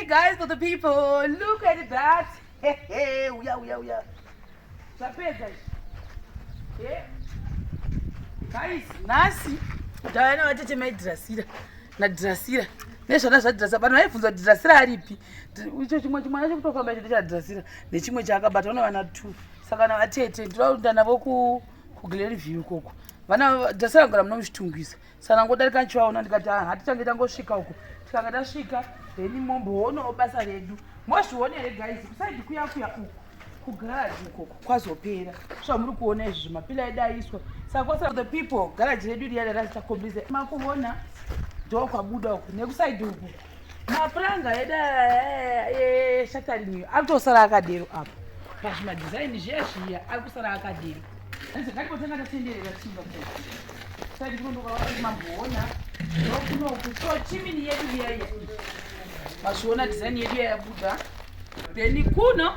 Guys, for the people, look at that. Hey, uya, uya, uya. Zvapedza izvi. Yeah. Guys, nhasi ndauya navatete maiDhirasira naDhirasira nezvana zvaDhirasira. Vanhu vaibvunza kuti Dhirasira aripi. Icho chimwe chimwana chekutofamba icho ndechaDhirasira nechimwe chaakabata. Une vana two, saka navatete ndinoenda navo kuGlenview ikoko. Vana Dhirasira vagara muno muChitungwiza, saka ndangodarika ndichivaona, ndikati, "Ah, hatichange tangosvika uko." Tikanga tasvika, then momboonawo basa redu. Mozviona here, guys? Kuside kuya kuya uku kugaraji ukoko kwazopera zvamuri kuona izvi, zvimapillar edu aiswa. Saka kwasa the people, garaji redu riya rarasitakombise makuona, ndo kwabuda uku nekuside uku. Mapuranga edu eshuttering ari kutosara akadero apo pazvimadesign zviya zviya, ari kusara akadero. Ngatibotanga tatenderera chimba side kunondokamamboona ndokunoku. So chimney yedu iya iya, mazviona design yedu yayabuda. Then kuno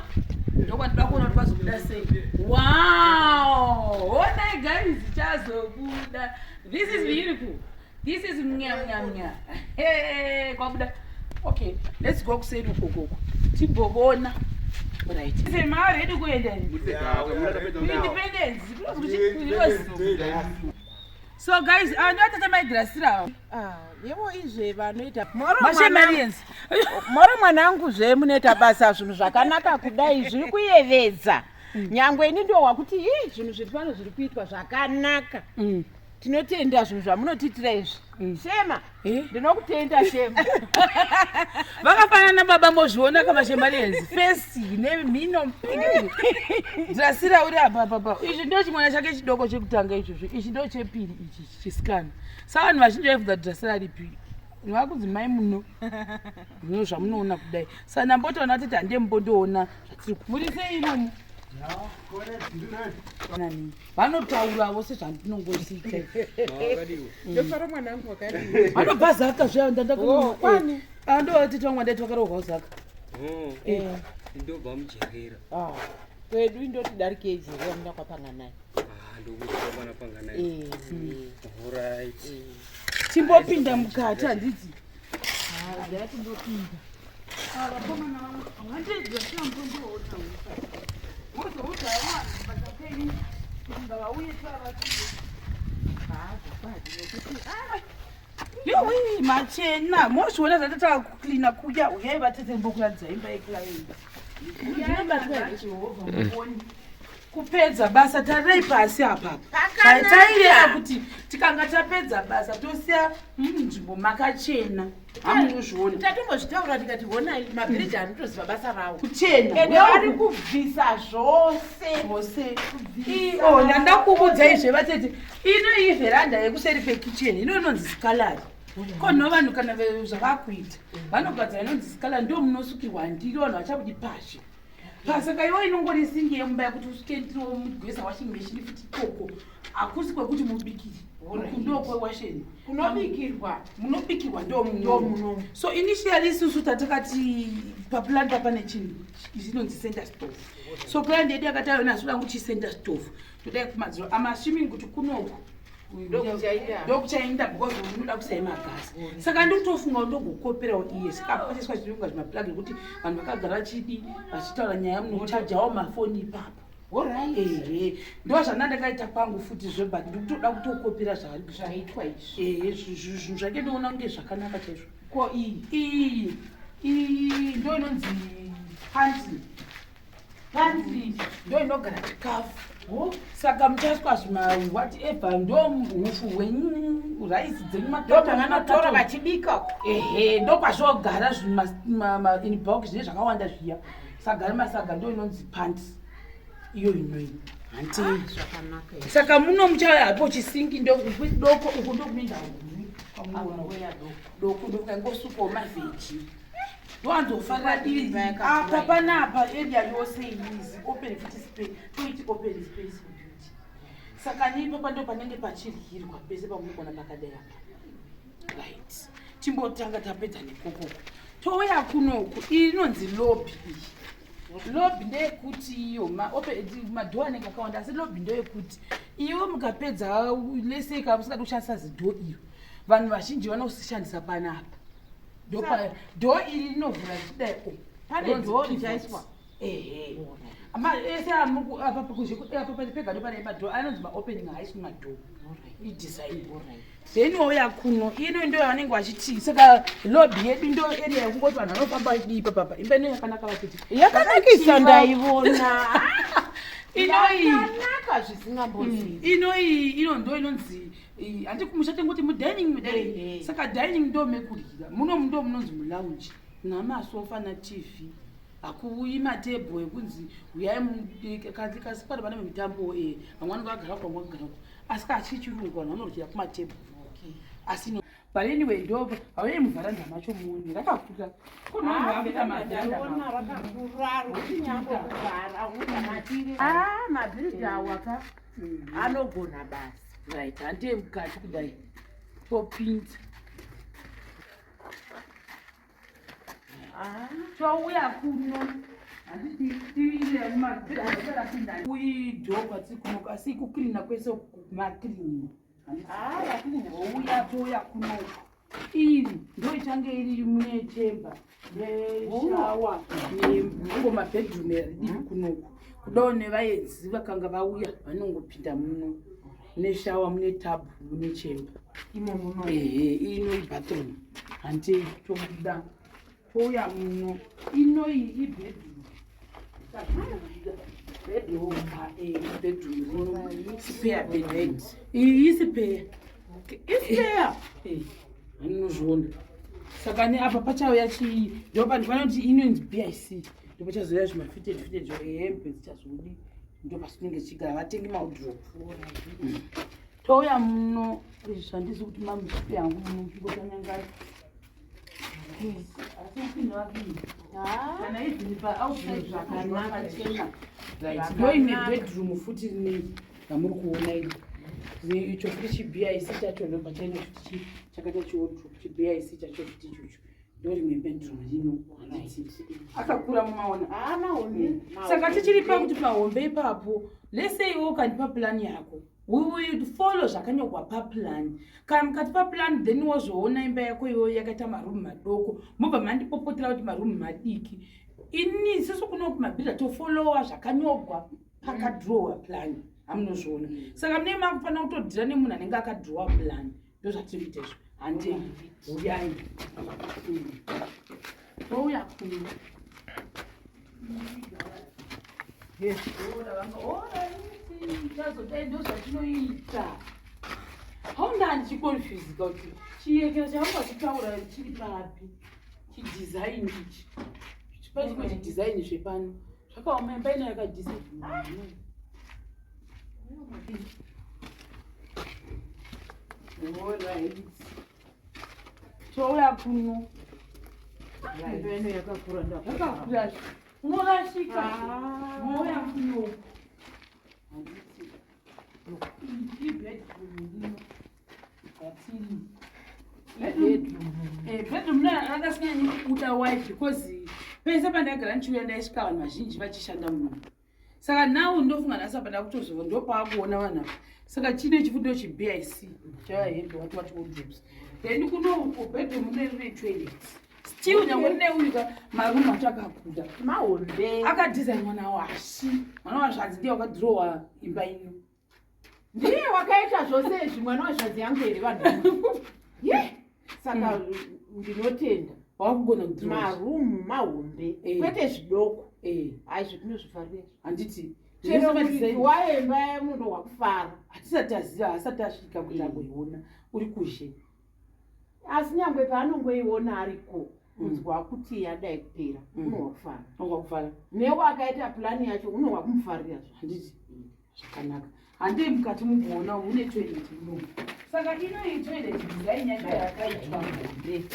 ndokwandida kuona kuti kwazobuda sei. Wow, onai guys, chazobuda. This is beautiful. This is mnya mnya mnya. Hey, kwabuda. Okay, let's go kuseri ukokoko timbovona. Right, semaready kuenda Independence. So guys, ndoatete maiDhirasira. Ah, yevo izve vanoita Mashemarians. Moro mwanangu, zve munoita basa, zvinhu zvakanaka kudai, zviri kuyevedza. Nyangwe ini ndo wakuti ii, zvinhu zviri pano zviri kuitwa zvakanaka. Tinotenda zvinhu zvamunotiitira izvi, Shema. Eh? Ndinokutenda, Shema. Vakafanana baba, mozviona kamashemarians, face nemhino. Dhirasira uri apa papa. Ichi ndo chimwana chake chidoko chekutanga ichozvo, ichi ndo chepiri, ichi chisikana. Saka vanhu vazhinji vaibvunza Dhirasira ripi, vakunzi mai muno zvino zvamunoona kudai. Saka ndambotoona titi hande mbondoona zvatiri muri sei imomo. Nani vanotauravo sezvandinongosiita. Ndofara mwanangu, wakadii? Vanobva Zaka zviya. Oh, kwani? Ndandoti vamwe ndaiti vakarohwa Zaka. Eh. Ndobva muJerera. Ah, kwedu indoti darikei Jerera, munda kwaPanganai. Ndokuti Panganai. Alright. Timbopinda mukati, handiti? Ndatimbopinda. Vakomana vangu, handidzaambondoona mozoudza vanhu basa kuti ngavauye tivavasire. Yuwi, machena, mozviona zvatatava kucleana kuya. Uyai vatete, mbokuratidza imba yeclient. Jehovha muoni kupedza basa. Tarirei pasi apapa. Taireva kuti tikanga tapedza basa tosiya munzvimbo makachena, hamunozviona. Tatombozvitaura tikati honai, mabhiridha anotoziva basa rawo. Kuchena. Ende vari kubvisa zvose. Zvose. Oh, ndandakuudzai zvevatete, ino iyi veranda yekuseri pekicheni, ino inonzi scullery. Kono vanhu kana zvavakuita vanogadzira inonzi scullery, ndo munosukirwa ndiro, vanhu vachabudi pashe. Pasaka iwo inongori singi yemumba yekuti usuke ndiro, mugeza washing machine futi ikoko. Hakusi kwekuti mubikire, ndo kwewasheni. Kunobikirwa. Munobikirwa ndo Ndo muno. muno. So initially isusu tatakati paplan papane chinhu chinonzi center stove. So client yedu yakati ayona asuda kuti center stove todai kumadziro. I'm assuming kuti kunoku Ndokuchaenda. Ndokuchaenda because unoda kusai magasi. Saka ndikutofunga kuti ndogokoperawo iye. Saka pachaiswa chinonga zvimaplug ekuti vanhu vakagara vachidi vachitaura nyaya, munochajawo mafoni ipapo. Ehe, ndo zvanda ndakaita kwangu futi zve, but ndikutoda kutokopera zvaari kuita. Zvaitwa izvi. Ehe, zvinhu zvake ndoona kunge zvakanaka chaizvo. Ko iyi? Iyi ndo inonzi pantry. Pantry ndo inogara chikafu, saka muchaiswa zvima whatever, ndo hufu hwenyu, raisi dzenyu. Ndo pavanotora vachibika. Ehe, ndo kwazvogara in bulk, zvine zvakawanda zviya, sagari masaga. Ndo inonzi pantry iyo inoyi, hanti? Zvakanaka izvi. Saka muno muchauya hapo chisinki doko uku, ndokunoenda huni kwamunoona doko, ndokukangosukawo maveggie. Ndowanzofarira divi apa panapa, area yose iyi open futi space, toiti open space for beauty. Saka niipopa ndo panenge pachiryirwa pese pamunogona pakadai apa. Right, timbotanga tapedza nekokoko, touya kunoku. Iyi inonzi lobby. Iyi lobby ndeyekuti iyo madoor anenge akawanda, asi lobby ndeyekuti iwe mukapedza lese ka musingadi kushandisa zidoor iro, vanhu vazhinji vanoshandisa panapa. Door iri rinovhura richidai o. Pane door richaiswa. Ehe. Ese apa pega ndopane madoor anonzi maopening haisi madoor. Idesign. Then wouya kuno ino ndo yavanenge vachiti saka lobby yedu ndo area yekungoti vanhu vanofamba vachidii ipapapa. Imba ino yakanaka vachiti. Yakanakisa ndaivona. Inoyi. Yakanaka zvisingambozivi. Inoyi ino ndo inonzi handi kumusha tengoti mudining mudining. Saka dining ndo mekuryira. Muno ndo munonzi mulounge. Namasofa na TV. Hakuuyi matebho ekunzi uyai kasi pano pane mitambo vamwe vanenge vagara uko vamwe vagara uko. Asi kana chiri chirungu vanhu vanoryira kumatebho. Asi no. But anyway ndo hauyai muvharanda macho muone rakakura. Kunoona mavharanda. Rakakura rokuti nyangwe kugara unomatire. Ah, mabhiridha awa ka anogona basa. Right, handei mukati kudai. Topinza. Touya kuno. Kuidhoo kwatiri kuno asi kucleana kwese maclean. Ouya touya kuno. Iri ndo ichange iri mune chamber neshawa nengo mabedroom iri kunoku. Kudawo nevaenzi vakanga vauya vanongopinda muno. Mune shawa, mune tub, mune chamber. Imo muno. Ehe, ino ibathroom. Handei tobuda. Touya muno. Ino iyi ibedroom. Bedroom bedroom rino spare bed. Iyi ispare. Ispare. Eh, anozviona. Saka ne apa pachauya chii ndo panoti inonzi BIC. Ndo pachazouya zvimafitted fitted hembe dzichazodi. Ndo pasinenge chichigara vatengi mawardrobe. Touya muno izvi zvandisi kuti mamusipe hangu muno chingotanyangara. Asi upinda wapinda. Kana even pa outside zvakanaka chena. Right. Ndo imwe bedroom futi rine ramuri kuona iri. Icho futi chiBIC chacho ndo pachaine futi chakaita chiwardrobe chiBIC chacho futi ichocho. Ndo rimwe bedroom rino. Akakura mumaona. Mahombe. Saka tichiri pakuti pahombe ipapo, lese iwe ukandipa plan yako. We will follow zvakanyorwa paplan. Kana mukati paplan then wozoona imba yako iyoyo yakaita marumu madoko. Mobva mandipopotera kuti marumu madiki. Ini isusu kuno kumabhidha tofollowa zvakanyorwa pakadrowa plan. Hamunozviona. Saka mune makufanira kutodhira nemunhu anenge akadrowa plan. Ndozvatiri kuita izvo. Handei. Uyai. Touya kuno. Chazodai ndozvatinoita. Hauna ndichikonfusika kuti chiyekero chavangu vachitaura chiri papi. Chidesign ichi. Chipa chimwe chidesign zvepano. Zvakaoma imba ino yakadhisainwa. Alright. Touya kuno. Imba ino yakakura Yakakura. Unorashika. Mouya kuno. Handiti. Ibedroom rino. Yatiri. Bedroom rakasinyanyi kubuda why because pese pandaigara ndichiuya ndaisvika vanhu vazhinji vachishanda muno. Saka now ndofunga nhasi apa ndakutozova ndopaakuona vanhu apa. Saka chine chifundo chiBIC chava hembe wati wati wardrobes. Then kuno uko bedroom rine rine toilet. Still nyangwe rine uyu ka marumu acho akakura. Mahombe. Akadhizainwa mwana washi. Mwana wazvanzi ndiye wakadhirowa imba ino. Ndiye wakaita zvose izvi mwana wazvanzi yangu here vanhu. Ye. Saka ndinotenda. Wakugona kudhirowa. Marumu mahombe. Kwete zvidoko. Hai zvetinozvifarira. Handiti. Chero muridzi waemba munhu wakufara. Hatisati taziva, haasati asvika kuti agoiona. Uri kuzhe. Asi nyangwe paanongoiona ariko kunzwa kuti yadai kupera unohwa kufara. Unohwa kufara. Newe akaita plani yacho unohwa kumufarira zvo. Handiti. Zvakanaka. Handei mukati mugoona mune toilet muno. Saka ino iyi toilet design yacho yakaitwa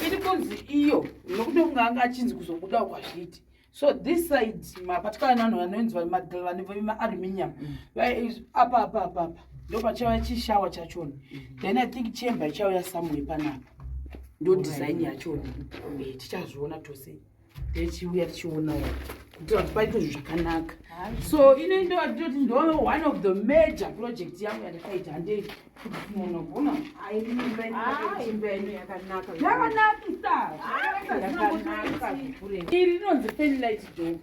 iri kunzi iyo nokuti kunga anga achinzi kuzobuda kwazviiti. So this side mapatikana nevanhu vanonzi vema-aluminium apa apa apa apa ndo pachauya chishawa chachona. Then I think chamber ichauya somewhere panapa. Ndo design yachona. Tichazviona tose. Tichiuya tichionawo. Kuitira kuti paitwe zvinhu zvakanaka. So ino ndo atoti ndo one of the major project yangu yandakaita handei kuti munogona. Ah, imba ino yakanaka. Yakanakisa. Yakanaka. Iri rinonzi fanlight door.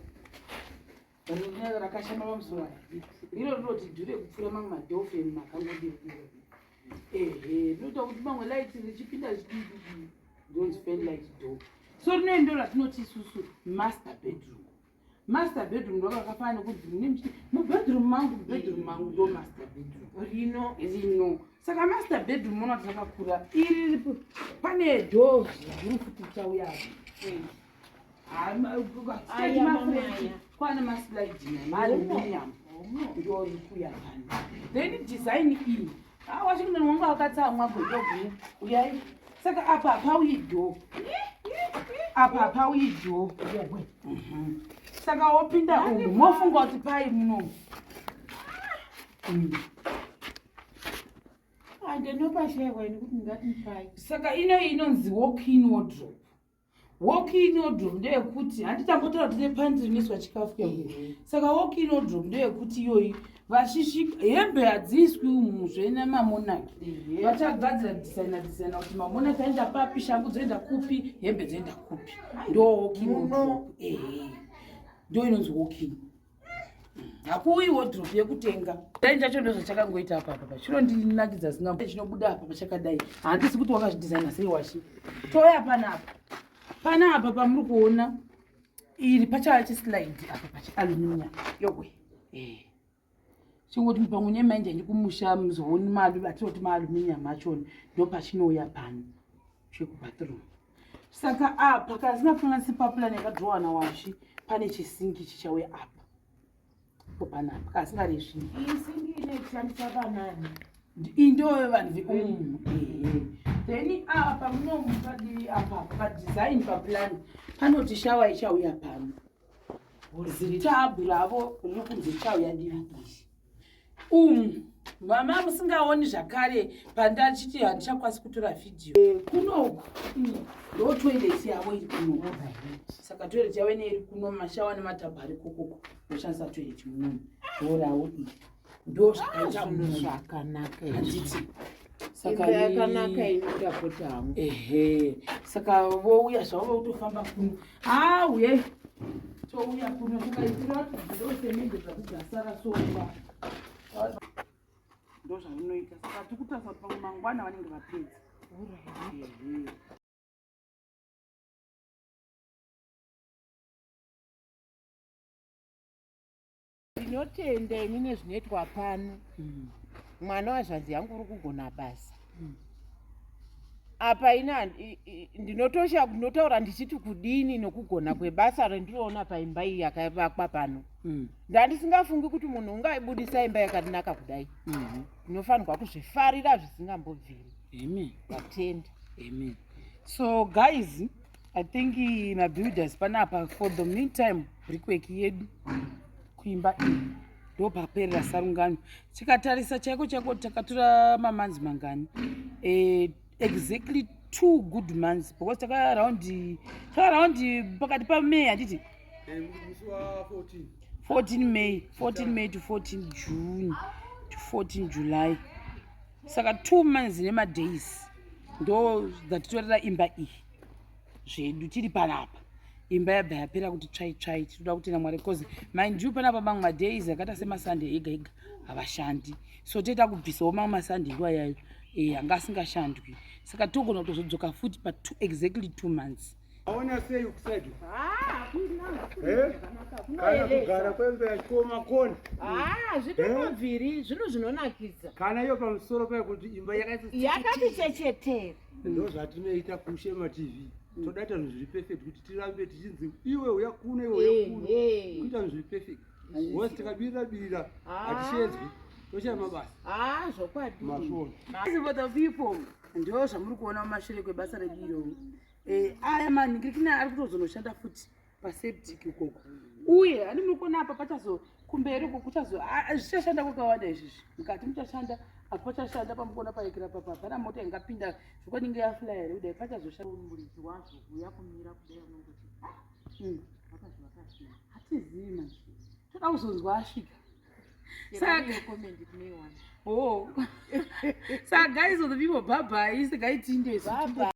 Rine rakashama pamusoro aya. Riro rinoti dhure kupfuura mamwe madolphin makangodiro. Ehe, rinoita kuti mamwe light richipinda richidii. Ndonzi fanlight door. So rino ndo ratinoti isusu master bedroom. Master bedroom ndo rakafanana nekuti mune muchiti mubedroom mangu, mubedroom mangu ndo master bedroom. Rino. Rino. Saka master bedroom munoona kuti rakakura. Iri ripo pane door ziguru futi richauya apa. Aya, mama, aya. Kwana maslide maaluminium ndo rikuya pano. Then design iyi. Ah, Washington wangu akatsamwa godogu. Uyai. Saka apa hapauyi door. Apa hapauyi door. Saka wopinda umu mofunga kuti pai munomu. Andinopashaiwa ini kuti ndingati pai. Saka ino inonzi walk-in wardrobe. Walk-in wardrobe ndeyekuti handitambotaura kuti nepantry inoiswa chikafu yangu. Saka walk-in wardrobe ndeyekuti iyoyi vashisvika hembe hadziiswi umu zvene mamonaki. Vachagadzira designer designer kuti mamonaki aenda papi, shangu dzoenda kupi, hembe dzoenda kupi. Ndo walk-in wardrobe. Ehe. Ndo inonzi walk-in. Hakuuyi wardrobe yekutenga. Dai chacho ndozvachakangoita apa apa. Chinondinakidza singa chinobuda apa pachakadai. Handisi kuti wakazvidesigner sei washi. Touya panapa. Panapa pamuri kuona iri pachava chislide apa pachialuminium. Yokwe. Eh. Chingoti pamwe nemainja ndikumusha muzooni malu atinoti maaluminium achona ndopachinouya pano chekubathroom. Saka apa kana zinafanana sepaplan yakadrowa nawashi pane chisinki chichauya apa. Ipo panapa kana singarezvi. Iyi singi ine kushandisa panani. Iyi ndoyo vanhu veumu. Ehe. Then apa munomu padivi apa padesign paplan panoti shawa ichauya pano. Zitabhu ravo riri kunzi richauya divi iri. Umu mama musingaoni zvakare pandachiti handichakwanisi kutora vhidhiyo. Kunoku ndo toilet yavo iri kuno. Saka toilet yavo ine iri kuno, mashawa nematabhu ari kokoko. Voshandisa toilet munomu. Ndorawo iri. Ndo zvakaita Zvinhu muno. zvakanaka izvi. Handiti. Imba yakanaka inotapota hangu. Ehe. Saka vouya zvavo votofamba kuno. Ah, uye. Touya kuno saka itira kuti ndo semende dzati dzasara sofa. Ndo zvavanoita. Saka tiri kutarisa kuti pamwe mangwana vanenge vapedza. Ehe. Ndinotenda ini nezvinoitwa pano. Mwana wazvanzi yangu uri kugona basa. Apa ini ndinotosha ndinotaura ndichiti kudini nokugona kwebasa randinoona paimba iyi yakavakwa pano. Ndandisingafungi kuti munhu ungaibudisa imba yakanaka kudai. Ndinofanirwa kuzvifarira zvisingambobviri. Amen. Ndatenda. Amen. So guys, I think mabuilders panapa for the meantime brickwork yedu kuimba iyi ndo paperera sarungano. Tikatarisa chaiko chaiko takatora mamanzi mangani? Exactly 2 good months because taka round pakati pa May handiti? Musi wa 14. 14 May, 14 May to 14 June to 14 July. Saka 2 months nemadays ndo dzatitorera imba iyi zvedu tiri panapa. Imba yabva yapera kuti tsvai tsvai. Tinoda kutenda Mwari because mind you panapa mamwe madays akaita semasunday ega ega havashandi. So toita kubvisawo mamwe masunday nguva yayo anga asingashandwi. Saka togona kutozodzoka futi pa exactly 2 months. Aona sei kuside? Ah, hakuna. Kana kugara kwembe yachikoma kona. Ah, zvitongobviri zvinhu zvinonakidza. Kana iyo pamusoro payo kuti imba yakaita Yakati chechetere. Ndo zvatinoita kuShema TV. Toda kuita zvinhu zviri perfect kuti tirambe tichinzi iwe uya kuno iwe uya kuno. Kuita zvinhu zviri perfect. Wose tikabirira birira hatishedzwi toshaya mabasa. Ah, zvokwadi. Masvona. For the people ndo zvamuri kuona mumashure kwebasa redu iroro. Aya manhingirikina ari kutozonoshanda futi paseptic ukoko. Uye hani muri kuona apa pachazo kumberi uko kuchazo zvichashanda kwakawanda izvizvi. Mukati muchashanda Apa pachashanda pamukona paikira papa hapana mota ingapinda zvokwaninge yafula here kudai pachazoshanda. Muridzi wazvo uya kumira kudai unongoti vakazvivaka sei? Hatizivi manje, toda kuzonzwa asvika. Saka Comment tinoiwana. Oh, saka guys of the people, bye bye, isikaitinde. Bye bye.